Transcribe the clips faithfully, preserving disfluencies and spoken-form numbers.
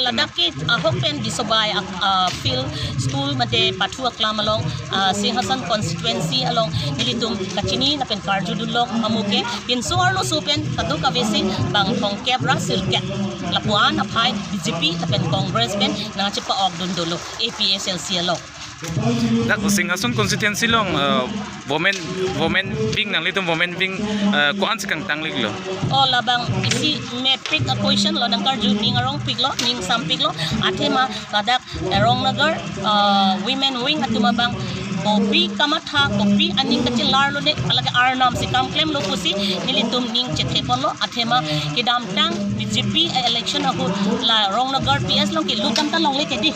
Ladak ke ahok pen Disobai ak-, ah, field school mate pathu aklam along, ah, Singhason constituency along nelitum kachini lapen karjudun long amuke pinso arloso pen kadokave si bang thomkep ra sirkep lapuan aphai B J P lapen Congress pen nangchepa-ok dun dolo A P H L C along. Dak Singhason constituency along, eh, women, women wing nanglitum women wing, eh, ko-an si kangtang liklo? Oh, labang isi mepik a question lo, nangkarju ning arongpik lo, ning sampik lo, athema ladak, eh, Rongnagar, eh, women wing atum abang kopi kamatha, kopi aning kachelar lone, alage arnam si kam klemlo pusi nelitum ning chethe ponlo, athema kedamtang B J P election ahut la Rongnagar P S along ke lutdam ta longle kedi,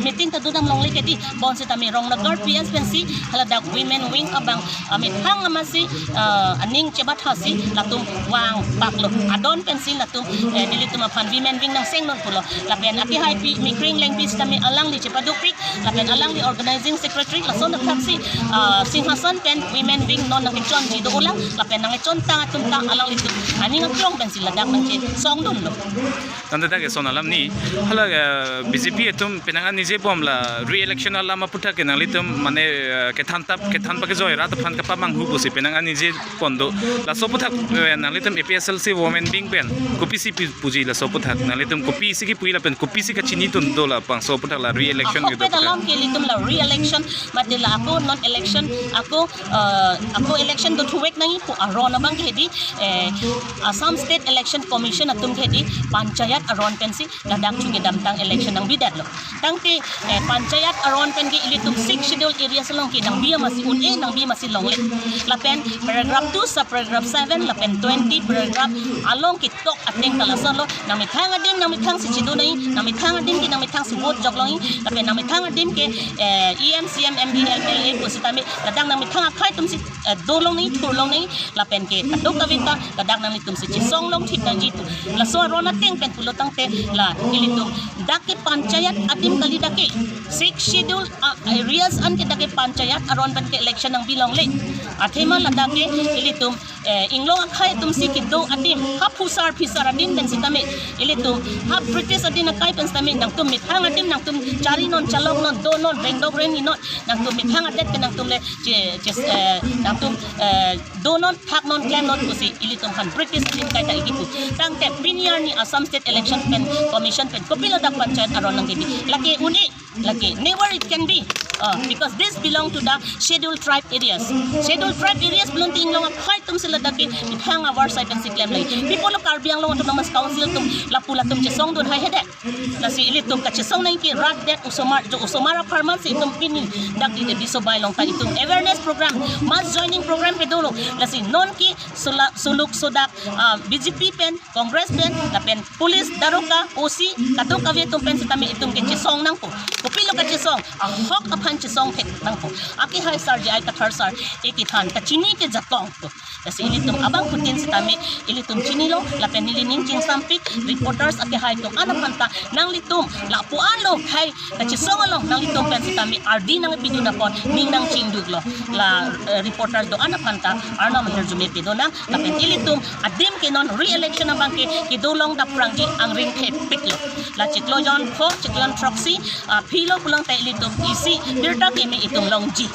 meeting ta dodam longle kedi, bonsitame Rongnagar P S pensi haladak women wing abang amethang amatsi, eh, aning chebathasi latum vangpaklo. Adon pensi latum, eh, nelitum aphan women wing nangseng non pulo. Lapen akehaipi Mikring Lengpi sitame alangli chepadukpik, lapen alangli organizing secretary, lason thaksi, eh, Singhason pen women wing non nangkechonji do-olang, lapen nangkechontang atum ta alanglitum aning aklong pensi ladak nangchesongdunlo. Tangte dak eson alam ni, hala, eh, B J P atum penang an nijebom la re-election alam aputhak ke nanglitum mane, eh, kethan tap, kethan pakejoi rat aphan kapamanghu pusi penang an nije pon do. Laso aputhak, eh, nanglitum A P H L C women wing pen kopisi pi-, puji laso aputhak? Nanglitum kopisi kipuji lapen kopisi kachinidun do labangso aputhak la re-election ahok kedo pen aputhak? Alam ke ilitum la re-election mate la ako non election, ako, eh, ako election dothuvek nangji pu aron abang ke hedi, eh, Assam State Election Commission atum ke hedi panchayat aron pensi ladak chu kedamtang election nangbidetlo. Tangte, eh, panchayat aron pen ke ilitum Sixth Schedule areas along ke nangbi amatsi un-e, nangbi amatsi longle. Lapen paragraph two sub paragraph seven lapen twenty paragraph along ketok ateng ta lasonlo, nangmethang adim nangmethang si chedo nangji, nangmethang adim ke nangmethang si vote jok longji, lapen nangmethang adim ke, eh, E M, C M, M P, M L A pusitame ladak nangmethang akhai atum si, eh, do long nangji, thur long nangji, lapen ke kadokave ta ladak nanglitum si chesong long thip nangji pu. Laso aron ateng pen pulo tangte la ilitum dak ke panchayat adim kali dak ke. Sixth Schedule, ah, areas an ke dak ke panchayat aron pen ke election nangbi longle. Athema ladak ke ilitum, eh, inglong akhai atum si kedo adim, ha phusar phisar adim pen sitame ilitum, ha British adin akai pen sitame nangtum methang adim nangtum chari non, chalok non, do non, rengdok rengni non, nangtum methang adet ke nangtum le che, che, eh, nangtum, eh, do non, thak non, klem non pusi ilitum aphan British adin kaita ikipu. Tangte pini arni Assam State Election pen Commission pen kopilo dak panchayat aron nangkebi? Lake un-e, lake never it can be. Uh, because this belong to the Scheduled Tribe areas. Scheduled Tribe areas belong to inglong akhai atum si ladak ke methang avarsai pensi klem lagi. Pi apotlo Karbi Anglong Autonomous Council atum lapu latum chesongdun haihedet? Lasi ilitum kachesong nangji ke rat det osomar, jo osomar apharman si itum pini dak di Disobai along ta itum awareness program, mass joining program pedolo. Lasi non ke sula-, suluk sudak, ah, B J P pen, Congress pen, lapen police, daroga, O C, kadokave atum pen sitame itum ke chesong nangpo. Kopilo kachesong, ahok aphan chesong thek nangpo. Akehai sar J I Kathar sar, e kethan kachini ke jakong to. Lasi ilitum abangphutin sitame ilitum chinilo, lapen neli ning chingsampik, reporters akehai atum an aphan ta nanglitum lapu-an lo hai kachesong along nanglitum pen sitame ardi nangpidun apot ning nangchingduklo. La, eh, reporter do-an aphan ta arnam ahirjume pidun nang, lapen ilitum adim ke non re-election abang ke kedo long daprangji angring thepiklo. La chiklo jon pho, chiklo jon throksi, ah, philo pulang ta ilitum isi birta keme itum longji.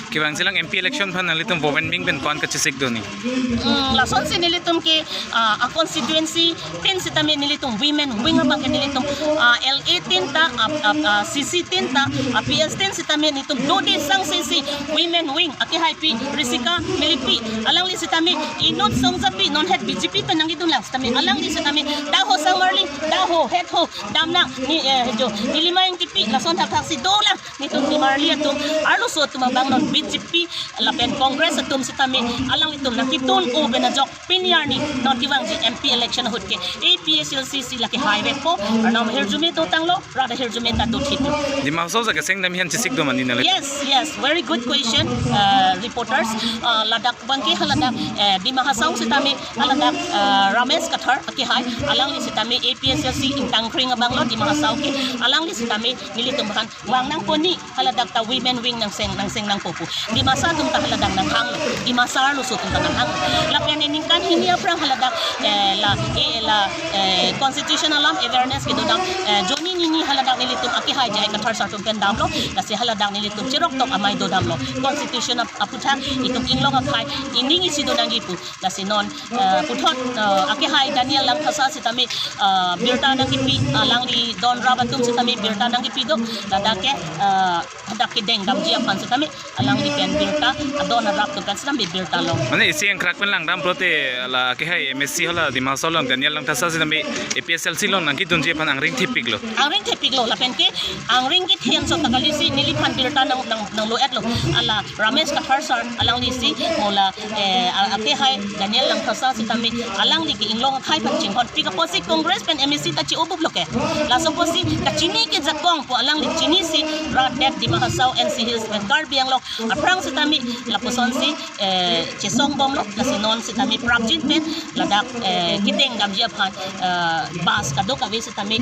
Kevangjilang M P election aphan nanglitum women wing pen ko-an kachesik do ni? Hmm, lasonsi nelitum ke, ah, a constituency tin sitame nelitum women wing abang ke nelitum, ah, L A tin ta, ah, ah, ah, C C tin ta, ah, P S tin sitame nelitum dodi sang C C women wing, akehaipi Risika Melipi, alangli sitame inut songjapi non het B J P pen nangkidun lang sitame alangli sitame daho sangmarli, daho het ho damnang ni, eh, jo nilima ingkipi lason thakthak si dolang. Nelitum nimarli atum, arloso atum abang non B J P lapen Congress atum sitame alanglitum nangkidun-o pen ajok pini arni non kevangji M P election ahut ke A P H L C si lake haivepo, arnam ahirjume dotanglo, rat ahirjume ta dothitlo. Dima Hasao ja keseng dam hen chesik do mani nale? Yes, yes, very good question, uh, reporters. Uh, ladak abang ke haladak, eh, Dima Hasao sitame haladak, uh, Ramesh Kathar akehai, alangli sitame A P H L C ingtangkring abang lo Dima Hasao ke, alangli sitame nelitum aphan vang nangpo ni haladak ta women wing nangseng, nangseng nangpo pu. Dimasa atum ta haladak nanghanglo, Dimasa arloso atum ta nanghanglo. Lapen ningkan hini aphrang haladak, eh, la, eh, la, eh, constitution alam awareness kedodam, eh, jonni hini haladak nelitum akehai J I Kathar sir atum pen damlo, lasi haladak nelitum chiroktok amei dodamlo. Constitution ap-, aphuthak itum inglong akhei, ining isi donangji pu. Lasi non, eh, puthot, eh, akehai Daniel Langthasa sitame, eh, birta nangkipi, alangli don rap atum sitame birta nangkipi do, ladak ke, eh, hadak kedeng damji aphan sitame, alangli pen birta, adon arap atum pen sitame birta long. Mane isi angkrak pen langdam pulote la akehai M A C hala Dima Hasao along Daniel Langthasa sitame A P H L C along nangkedunji aphan angring thepiklo. Angring thepiklo, lapen ke angring kethe anso ta kalisi neliphan birta nang, nang, nanglo-etlo. Hala Ramesh Kathar sir, alanglisi mo la, eh, a-, akehai Daniel Langthasa sitame alangli ke inglong akhei aphan chinghonpik apotsi Congress pen M A C ta chi-obuplo ke. Laso apotsi kachini ke jakong pu alangli chinisi rat det Dima Hasao N C Hills pen Karbi Anglong aphrang sitame lapusonsi, eh, chesongbomlo, lasi non sitame prapjin pen ladak, eh, kedeng damji aphan, eh, bus kadokave sitame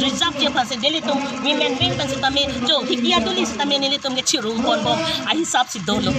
reserve ji aphan si nelitum women wing pen sitame jo hiki aduli sitame nelitum ke chirung ponbom ahisap si dolo.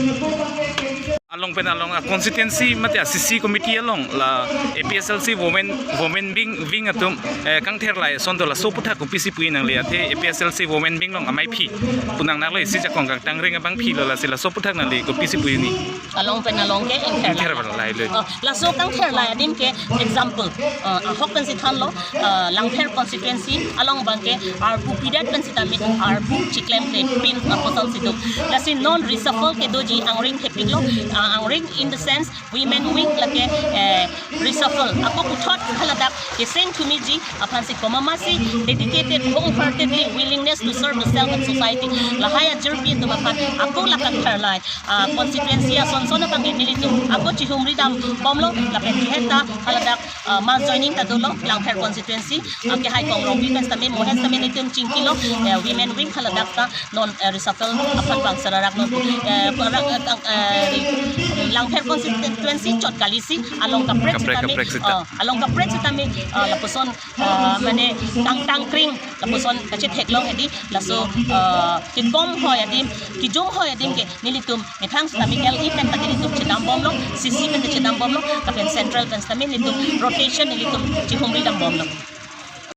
Along pen along a constituency mate a C C committee along la A P H L C women, women wing, wing atum, eh, kangther lai ason do, laso aphuthak kopisi puji nangli, athe A P H L C women wing along amei aphi pu nangnaklo, isi jakong kangtangring abang aphi lo, lasi laso aphuthak nangli kopisi puji ni? Along pen along ke ingther lai. Ingther lai lo. Oh, laso kangther lai adim ke example, uh, ahok pensi thanlo, uh, Langpher constituency along abang ke arpu pidet pen sitame arpu chiklemkle pin apotsi do. Lasi non reshuffle kedoji angring thepiklo, uh, angring in the sense women wing lake, eh, reshuffle. Ako puthot haladak keseng thumiji aphansi komat masi dedicated, wholeheartedly willingness to serve the self and society. Lahai ajirpi atum aphan ako la kangther lai, ah, constituency asonson abang ke nelitum ako chihumri dambomlo, lapen keheta haladak, ah, mass joining ta dolo, Langpher constituency, ah, akehai Kongrongpi pen sitame, mohen sitame nelitum chingkilo, eh, women wing haladak ta non, eh, reshuffle aphan bang sararak non, eh, para, eh, tang, eh, Langpher constituency chot kalisi along kaprek, kaprek sitame, kaprek sita, oh, along kaprek sitame, eh, lapuson, eh, mane tangtangkring lapuson kachetheklong hedi, laso, eh, kekom hoi adim, kejum hoi adim ke nelitum methang sitame L E pen ta nelitum chedambomlo, C C pen ta chedambomlo, lapen central pen sitame nelitum rotation nelitum chihumri dambomlo.